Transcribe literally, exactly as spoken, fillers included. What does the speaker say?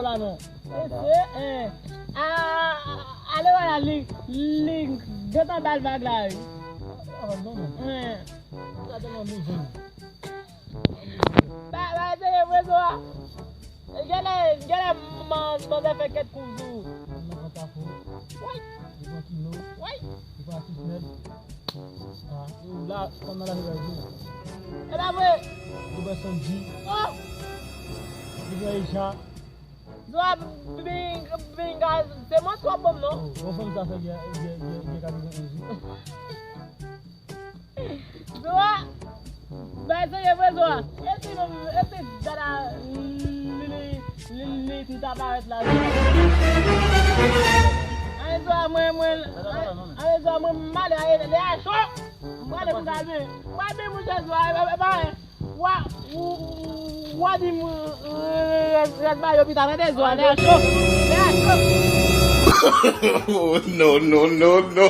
la non. E se, eh, a, a, ale wè la, li, li gentan ba l vag la, wi. Ah, non, non. Eh. Sa tèlman bezwen. Ba, ba, se vre, Zoa. Genlè, genlè, man, manzè fè kèt kou sou. Mwen nan kafou. Woy. Li pran kilo. Woy. Li pran sis mèt. Ah, ou la, fanm nan la, li pran sis. E pa vre. Li pran Sandy. Oh. Li pran Eja. Zoa, bing, binga, se mwen twò bon, non? Oh, bon, fanm sa fè gen, gen, gen, gen katrevenonz. Zoa, bay serye vre, Zoa. E si nou, e si dada li, li, li, li, li ta parèt la, Zoa. Ay, Zoa, mwen, mwen, ay, ay, Zoa, mwen, m ale, ay, lè a cho. M prale pou m kalme. M prale, monchè, Zoa, e, e, e, pa, wa, w, w, w a di m, euh, rès, rès ba yo pita, tande, Zoa, lè a cho. Lè a cho. Oh, no, no, no, no.